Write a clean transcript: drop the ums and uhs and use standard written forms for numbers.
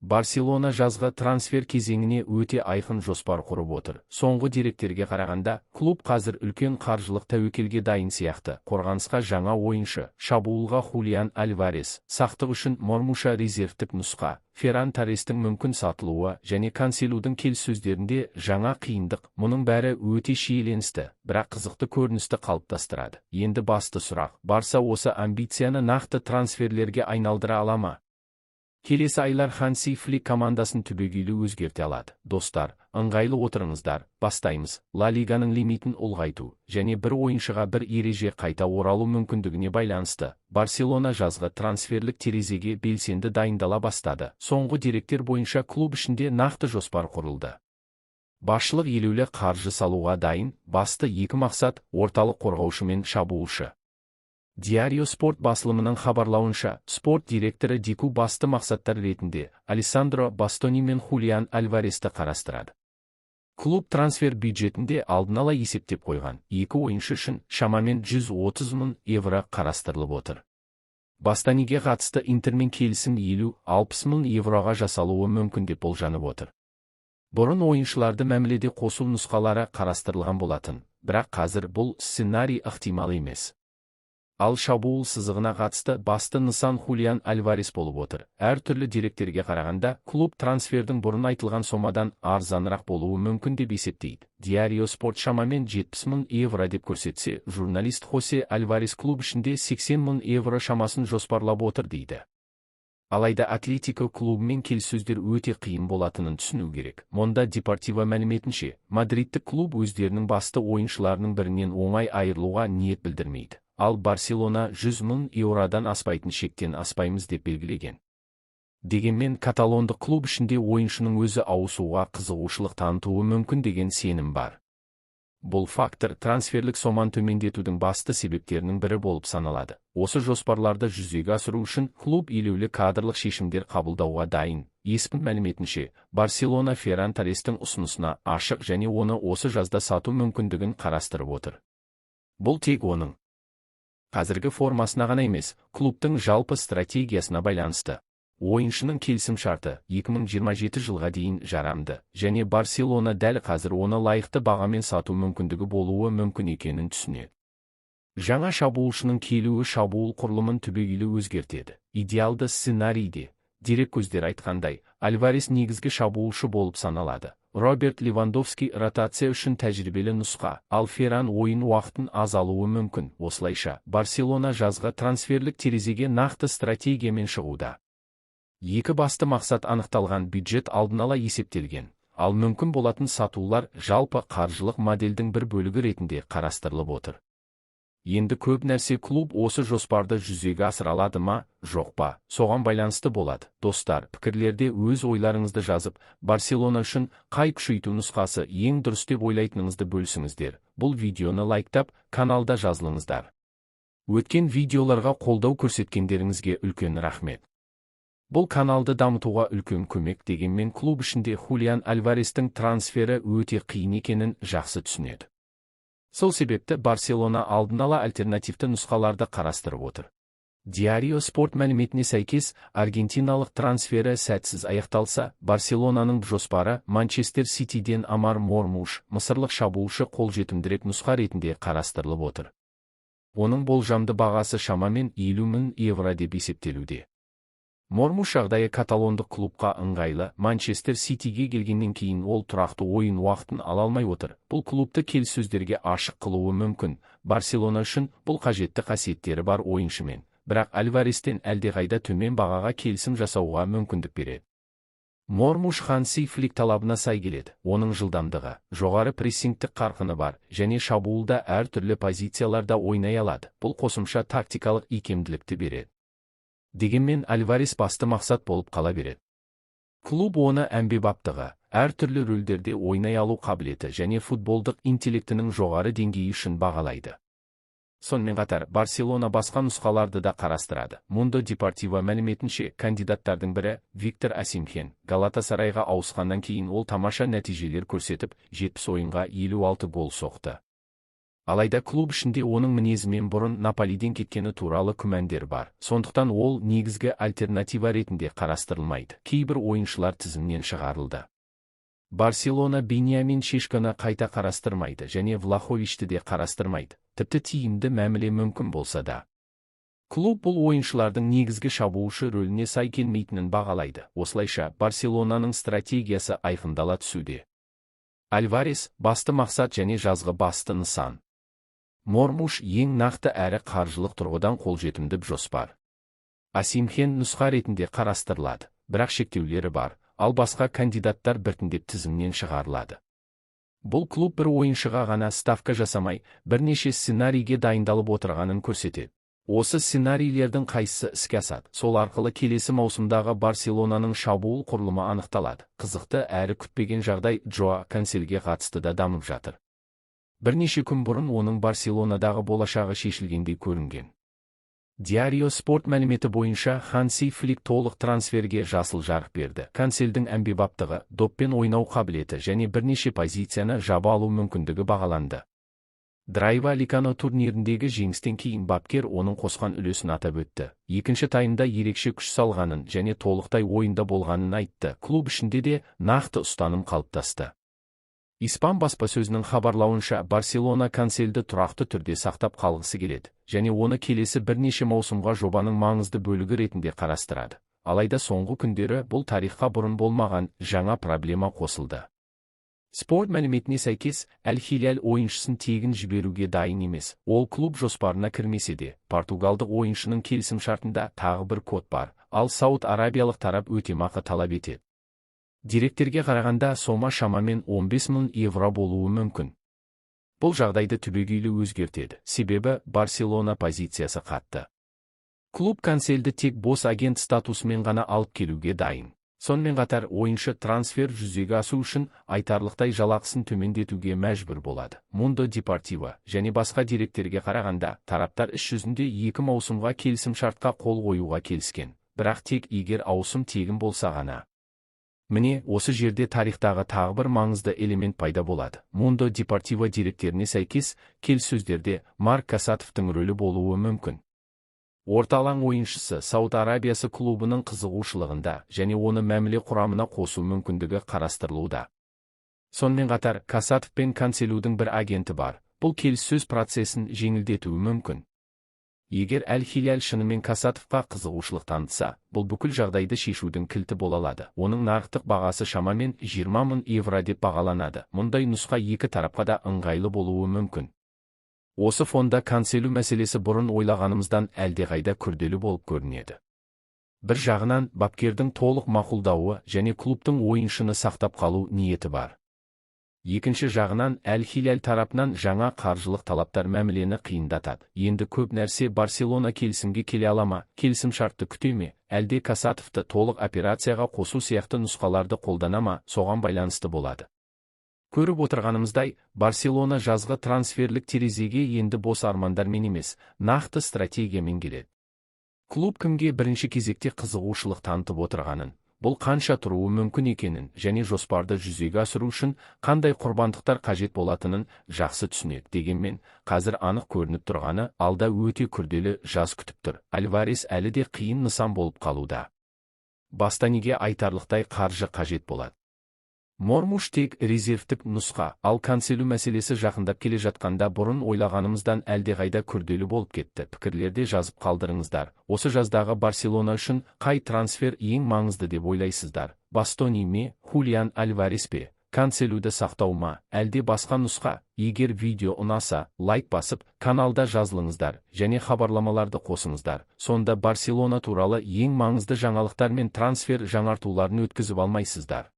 Барселона жазғы трансфер кезеңіне өте айқын жоспар құрып отыр. Соңғы деректерге қарағанда, клуб қазір үлкен қаржылық тәуекелге дайын сияқты. Қорғанысқа жаңа ойыншы, шабуылға Хулиан Альварес, сақтық үшін Мормуша резервтік нұсқа, Ферран Торрестің мүмкін сатылуы және Канселудың келіссөздерінде жаңа қиындық, мұның бәрі өте шиеленісті, бірақ қызықты көріністі қалыптастырады. Енді басты сұрақ: Барса осы амбицияны нақты трансферлерге айналдыра ала ма? Келесі айлар Ханси Флик командасын түбегейлі өзгерте алады. Достар, ыңғайлы отырыңыздар, бастаймыз. Ла Лиганың лимитін ұлғайту және бір ойыншыға бір ереже қайта оралу мүмкіндігіне байланысты Барселона жазғы трансферлік терезеге белсенді дайындала бастады. Соңғы деректер бойынша, клуб ішінде нақты жоспар құрылды. Басшылық елеулі қаржы салуға дайын, басты екі мақсат: орталық қорғаушы мен шабуылшы. Диарио Спорт басылымының хабарлауынша, спорт директоры Деку басты мақсаттар ретінде Алессандро Бастони мен Хулиан Альваресті қарастырады. Клуб трансфер бюджетінде алдын ала есептеп қойған, екі ойыншы үшін шамамен 130 мың евро қарастырылып отыр. Бастониге қатысты Интермен келісім 50-60 мың евроға жасалуы мүмкін деп болжанып отыр. Бұрын ойыншыларды мәміледе қосу нұсқалары қарастырылған болатын, бірақ қазір бұл сценарий ықтимал емес. Ал шабуыл сызығына қатысты басты нысан Хулиан Альварес болып отыр. Әртүрлі деректерге қарағанда, клуб трансфердің бұрын айтылған сомадан арзанырақ болуы мүмкін деп есептейді. Диарио Спорт шамамен 70 мың евро деп көрсетсе, журналист Хосе Альварес клуб ішінде 80 мың евро шамасын жоспарлап отыр дейді. Алайда Атлетико клубымен келіссөздер өте қиын болатынын түсіну керек. Мундо Депортиво мәліметінше, мадридтік клуб өздерінің басты ойыншыларының бірінен оңай айырылуға ниет білдірмейді. Ал Барселона 100 мың еуродан аспайтын шектен аспаймыз деп белгілеген. Дегенмен каталондық клуб ішінде ойыншының өзі ауысуға қызығушылық танытуы мүмкін деген сенім бар. Бұл фактор трансферлік соманы төмендетудің басты себептерінің бірі болып саналады. Осы жоспарларды жүзеге асыру үшін клуб елеулі кадрлық шешімдер қабылдауға дайын. ESPN мәліметінше, Барселона Ферран Торрестің ұсынысына ашық және оны осы жазда сату мүмкіндігін қарастырып отыр. Бұл тек оның қазіргі формасына ғана емес, клубтың жалпы стратегиясына байланысты. Ойыншының келісім шарты 2027 жылға дейін жарамды және Барселона дәл қазір оны лайықты бағамен сату мүмкіндігі болуы мүмкін екенін түсінеді. Жаңа шабуылшының келуі шабуыл құрылымын түбегейлі өзгертеді. Идеалды сценарийде, дереккөздер айтқандай, Альварес негізгі шабуылшы болып саналады. Роберт Левандовски ротация үшін тәжірибелі нұсқа, ал Ферран ойын уақытын аз алуы мүмкін. Осылайша, Барселона жазғы трансферлік терезеге нақты стратегиямен шығуда. Екі басты мақсат анықталған, бюджет алдын ала есептелген, ал мүмкін болатын сатулар жалпы қаржылық модельдің бір бөлігі ретінде қарастырылып отыр. Енді көп нәрсе клуб осы жоспарды жүзеге асыра алады ма, жоқ па, соған байланысты болады. Достар, пікірлерде өз ойларыңызды жазып, Барселона үшін қай күшейту нұсқасы ең дұрыс деп ойлайтыныңызды бөлісіңіздер. Бұл видеоны лайктап, каналда жазылыңыздар. Өткен видеоларға қолдау көрсеткендеріңізге үлкен рахмет. Бұл каналды дамытуға үлкен көмек. Дегенмен клуб ішінде Хулиан Альварестің трансфері өте қиын екенін жақсы түсінеді. Сол себепті Барселона алдын ала альтернативті нұсқаларды қарастырып отыр. Диарио Спорт мәліметіне сәйкес, аргентиналық трансфері сәтсіз аяқталса, Барселонаның жоспары Манчестер Ситиден Омар Мормуш, мысырлық шабуылшы, қолжетімдірек нұсқа ретінде қарастырылып отыр. Оның болжамды бағасы шамамен 50 мың евро деп есептелуде. Мормуш жағдайы каталондық клубқа ыңғайлы. Манчестер Ситиге келгеннен кейін ол тұрақты ойын уақытын ала алмай отыр. Бұл клубты келіссөздерге ашық қылуы мүмкін. Барселона үшін бұл қажетті қасиеттері бар ойыншымен, бірақ Альварестен әлдеқайда төмен бағаға келісім жасауға мүмкіндік береді. Мормуш Ханси Флик талабына сай келеді. Оның жылдамдығы, жоғары прессингтік қарқыны бар және шабуылда әртүрлі позицияларда ойнай алады. Бұл қосымша тактикалық икемділікті береді. Дегенмен Альварес басты мақсат болып қала береді. Клуб оны әмбебаптығы, әртүрлі рөлдерде ойнай алу қабілеті және футболдық интеллектінің жоғары деңгейі үшін бағалайды. Сонымен қатар, Барселона басқа нұсқаларды да қарастырады. Мундо Депортиво мәліметінше, кандидаттардың бірі Виктор Осимхен. Галатасарайға ауысқаннан кейін ол тамаша нәтижелер көрсетіп, 70 ойынға 56 гол соқты. Алайда клуб ішінде оның мінезімен бұрын Наполиден кеткені туралы күмәндер бар. Сондықтан ол негізгі альтернатива ретінде қарастырылмайды. Кейбір ойыншылар тізімнен шығарылды. Барселона Беньямин Шешконы қайта қарастырмайды және Влаховичті де қарастырмайды. Тіпті тиімді мәміле мүмкін болса да. Клуб бұл ойыншылардың негізгі шабуылшы рөліне сай келмейтінін бағалайды. Осылайша, Барселонаның стратегиясы айқындала түсуде. Альварес – басты мақсат және жазғы басты нысан. Мормуш ең нақты әрі қаржылық тұрғыдан қолжетімді жоспар. Осимхен нұсқа ретінде қарастырылады, бірақ шектеулері бар, ал басқа кандидаттар біртіндеп тізімнен шығарылады. Бұл клуб бір ойыншыға ғана ставка жасамай, бірнеше сценарийге дайындалып отырғанын көрсетеді. Осы сценарийлердің қайсысы іске асады, сол арқылы келесі маусымдағы Барселонаның шабуыл құрылымы анықталады. Қызықты әрі күтпеген жағдай Жоа Канселге қатысты да дамып жатыр. Бірнеше күн бұрын оның Барселонадағы болашағы шешілгендей көрінген. Диарио Спорт мәліметі бойынша, Ханси Флик толық трансферге жасыл жарық берді. Канселдің әмбебаптығы, доппен ойнау қабілеті және бірнеше позицияны жаба алу мүмкіндігі бағаланды. Райо Вальекано турниріндегі жеңістен кейін бапкер оның қосқан үлесін атап өтті. Екінші таймда ерекше күш салғанын және толықтай ойында болғанын айтты. Клуб ішінде де нақты ұстаным қалыптасты. Испан баспасөзінің хабарлауынша, Барселона Канселді тұрақты түрде сақтап қалғысы келеді және оны келесі бірнеше маусымға жобаның маңызды бөлігі ретінде қарастырады. Алайда соңғы күндері бұл тарихқа бұрын болмаған жаңа проблема қосылды. Спорт мәліметіне сәйкес, Әл-Хиляль ойыншысын тегін жіберуге дайын емес. Ол клуб жоспарына кірмесе де, португалдық ойыншының келісімшартында тағы бір код бар, ал Сауд Арабиялық тарап өтемақы талап етеді. Деректерге қарағанда, сома шамамен 15 мың евро болуы мүмкін. Бұл жағдайды түбегейлі өзгертеді, себебі Барселона позициясы қатты. Клуб Канселді тек бос агент статусымен ғана алып келуге дайын. Сонымен қатар ойыншы трансфер жүзеге асу үшін айтарлықтай жалақысын төмендетуге мәжбүр болады. Мундо Депортиво және басқа деректерге қарағанда, тараптар іс жүзінде 2 маусымға келісімшартқа қол қоюға келіскен, бірақ тек егер ауысым тегін болса ғана. Міне, осы жерде тарихтағы тағы бір маңызды элемент пайда болады. Мундо Депортиво деректеріне сәйкес, келіссөздерде Марк Касатовтың рөлі болуы мүмкін. Орта алаң ойыншысы Сауд Арабиясы клубының қызығушылығында және оны мәміле құрамына қосу мүмкіндігі қарастырылуда. Сонымен қатар, Касатов пен Канселудің бір агенті бар. Бұл келіссөз процесін жеңілдетуі мүмкін. Егер Әл-Хиляль шынымен Касатовқа қызығушылық танытса, бұл бүкіл жағдайды шешудің кілті бола алады. Оның нарықтық бағасы шамамен 20 мың евро деп бағаланады. Мұндай нұсқа екі тарапқа да ыңғайлы болуы мүмкін. Осы фонда Канселу мәселесі бұрын ойлағанымыздан әлдеқайда күрделі болып көрінеді. Бір жағынан, бапкердің толық мақұлдауы және клубтың ойыншыны сақтап қалу ниеті бар. Екінші жағынан, Әл-Хиляль тарапынан жаңа қаржылық талаптар мәмілені қиындатады. Енді көп нәрсе Барселона келісімге келе ала ма, келісімшартты күте ме, әлде Касатовты толық операцияға қосу сияқты нұсқаларды қолдана ма, соған байланысты болады. Көріп отырғанымыздай, Барселона жазғы трансферлік терезеге енді бос армандармен емес, нақты стратегиямен келеді. Клуб кімге бірінші кезекте қызығушылық танытып отырғанын, бұл қанша тұруы мүмкін екенін және жоспарды жүзеге асыру үшін қандай құрбандықтар қажет болатынын жақсы түсінеді. Дегенмен, қазір анық көрініп тұрғаны, алда өте күрделі жаз күтіп тұр. Альварес әлі де қиын нысан болып қалуда. Бастониге айтарлықтай қаржы қажет болады. Мормуш тек резервтік нұсқа, ал Канселу мәселесі жақындап келе жатқанда бұрын ойлағанымыздан әлдеқайда күрделі болып кетті. Пікірлерде жазып қалдырыңыздар. Осы жаздағы Барселона үшін қай трансфер ең маңызды деп ойлайсыздар? Бастони ме, Хулиан Альварес пе, Канселуді сақтау ма, әлде басқа нұсқа? Егер видео ұнаса, лайк басып, каналда жазылыңыздар және хабарламаларды қосыңыздар. Сонда Барселона туралы ең маңызды жаңалықтар мен трансфер жаңартуларын өткізіп алмайсыздар.